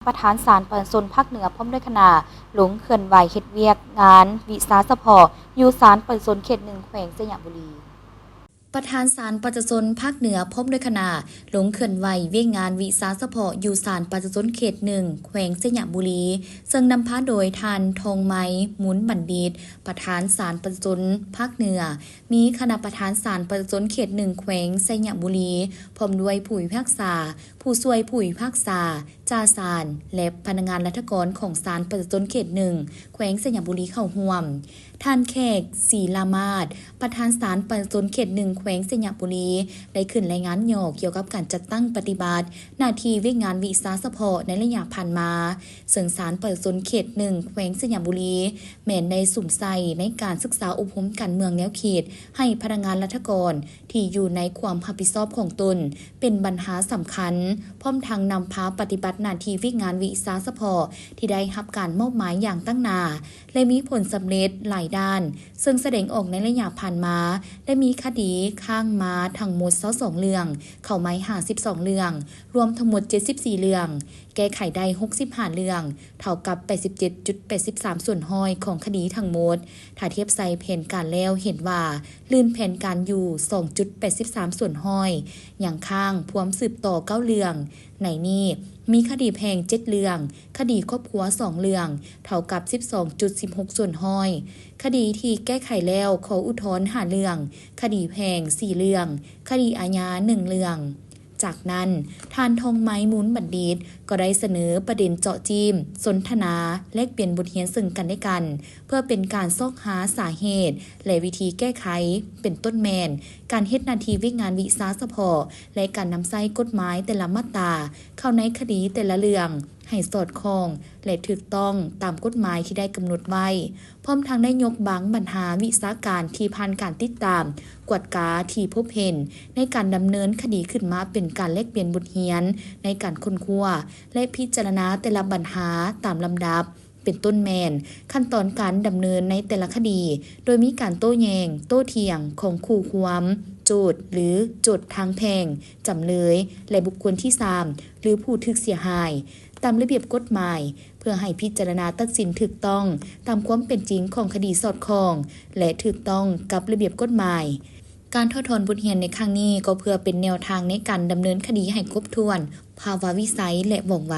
ປະທານສານປະຊາຊົນພາກເໜືອ ພ້ອມດ້ວຍຄະນະ ລົງເຄື່ອນໄຫວເຮັດວຽກງານວິຊາສະເພາະ ຢູ່ສານປະຊາຊົນເຂດໜຶ່ງ ແຂວງໄຊຍະບູລີ. ປະທານສານປະຊາຊົນພາກເໜືອ ພ້ອມດ້ວຍຄະນະ ລົງເຄື່ອນໄຫວວຽກງານວິຊາສະເພາະ ຢູ່ສານປະຊາຊົນເຂດໜຶ່ງ ແຂວງໄຊຍະບູລີ, ເຊິ່ງນຳພາໂດຍທ່ານ ທອງໄມ ມູນບັນດິດ ປະທານສານປະຊາຊົນພາກເໜືອ, ມີຄະນະປະທານສານປະຊາຊົນເຂດໜຶ່ງ ແຂວງໄຊຍະບູລີ ພ້ອມດ້ວຍຜູ້ພິພາກສາ, ຜູ້ຊ່ວຍຜູ້ພິພາກສາ, ຈ່າສານ ແລະ ພະນັກງານລັດຖະກອນຂອງສານປະຊາຊົນເຂດໜຶ່ງ ແຂວງໄຊຍະບູລີເຂົ້າຮ່ວມ. ທ່ານ ແຂກ ສີລາມາດ ປະທານສານປະຊາຊົນເຂດໜຶ່ງ ແຂວງໄຊຍະບູລີ ໄດ້ຂຶ້ນລາຍງານຫຍໍ້ກ່ຽວກັບການຈັດຕັ້ງປະຕິບັດໜ້າທີ່ວຽກງານວິຊາສະເພາະໃນໄລຍະຜ່ານມາ, ເຊິ່ງສານປະຊາຊົນເຂດໜຶ່ງ ແຂວງໄຊຍະບູລີ ແມ່ນໄດ້ສຸມໃສ່ໃນການສຶກສາອົບຮົມການເມືອງແນວຄິດໃຫ້ພະນັກງານລັດຖະກອນ ທີ່ຢູ່ໃນຄວາມຮັບຜິດຊອບຂອງຕົນເປັນບັນຫາສຳຄັນ, ພ້ອມທັງນຳພາປະຕິບັດໜ້າທີ່ວຽກງານວິຊາສະເພາະທີ່ໄດ້ຮັບການມອບໝາຍຢ່າງຕັ້ງໜ້າ ແລະ ມີຜົນສຳເລັດຫຼາຍດ້ານ, ເຊິ່ງສະແດງອອກໃນໄລຍະຜ່ານມາ ໄດ້ມີຄະດີຄ້າງມາທັງໝົດຊາວສອງເລື່ອງ, ເຂົ້າໃໝຫ້າສິບສອງເລື່ອງ, ລວມທັງໝົດເຈັດສິບສີ່ເລື່ອງ, ແກ້ໄຂໄດ້ຫົກສິບຫ້າເລື່ອງ, ເທົ່າກັບແປດສິບເຈັດຈຸດແປດສິບສາມສ່ວນຮ້ອຍຂອງຄະດີທັງໝົດ. ຖ້າທຽບໃສ່ແຜນການແລ້ວເຫັນວ່າ ລື່ນແຜນການຢູ່ສອງຈຸດແປດສິບສາມສ່ວນຮ້ອຍ, ຍັງຄ້າງພວມສືບຕໍ່ເກົ້າເລື່ອງ. ໃນນີ້ມີຄະດີແພ່ງເຈັດເລື່ອງ, ຄະດີຄອບຄົວສອງເລື່ອງ, ເທົ່າກັບສິບສອງຈຸດສິບຫົກສ່ວນຮ້ອຍ, ຄະດີທີ່ແກ້ໄຂແລ້ວຂໍອຸດທອນຫ້າເລື່ອງ, ຄະດີແພ່ງສີ່ເລື່ອງ, ຄະດີອາຍາໜຶ່ງເລື່ອງ. ຈາກນັ້ນ, ທ່ານ ທອງໄມ ມູນບັນດິດ ກໍໄດ້ສະເໜີປະເດັນເຈາະຈີ້ມ, ສົນທະນາ, ແລກປ່ຽນບົດຮຽນເຊິ່ງກັນແລະກັນ ເພື່ອເປັນການຊອກຫາສາເຫດ ແລະ ວິທີແກ້ໄຂ, ເປັນຕົ້ນແມ່ນ ການເຮັດໜ້າທີ່ວຽກງານວິຊາສະເພາະ ແລະ ການນຳໃຊ້ກົດໝາຍແຕ່ລະມາດຕາເຂົ້າໃນຄະດີແຕ່ລະເລື່ອງ ໃຫ້ສອດຄ່ອງ ແລະ ຖືກຕ້ອງຕາມກົດໝາຍທີ່ໄດ້ກຳນົດໄວ້, ພ້ອມທັງໄດ້ຍົກບາງບັນຫາວິຊາການທີ່ຜ່ານການຕິດຕາມ, ກວດກາທີ່ພົບເຫັນໃນການດຳເນີນຄະດີຂຶ້ນມາເປັນການແລກປ່ຽນບົດຮຽນໃນການຄົ້ນຄວ້າ ແລະ ພິຈາລະນາແຕ່ລະບັນຫາຕາມລຳດັບ, ເປັນຕົ້ນແມ່ນ ຂັ້ນຕອນການດຳເນີນໃນແຕ່ລະຄະດີ, ໂດຍມີການໂຕ້ແຍ້ງ, ໂຕ້ຖຽງຂອງຄູ່ຄວາມ, ໂຈດ ຫຼື ໂຈດທາງແພ່ງ, ຈຳເລີຍ ແລະ ບຸກຄົນທີສາມ ຫຼື ຜູ້ຖືກເສຍຫາຍ, ຕາມລະບຽບກົດໝາຍ ເພື່ອໃຫ້ພິຈາລະນາຕັດສິນຖືກຕ້ອງຕາມຄວາມເປັນຈິງຂອງຄະດີສອດຄ່ອງ ແລະ ຖືກຕ້ອງກັບລະບຽບກົດໝາຍ. ການຖອດຖອນບົດຮຽນໃນຄັ້ງນີ້ກໍເພື່ອເປັນແນວທາງໃນການດຳເນີນຄະດີໃຫ້ຄົບຖ້ວນ, ພາວະວິໄສ ແລະ ວ່ອງໄວ.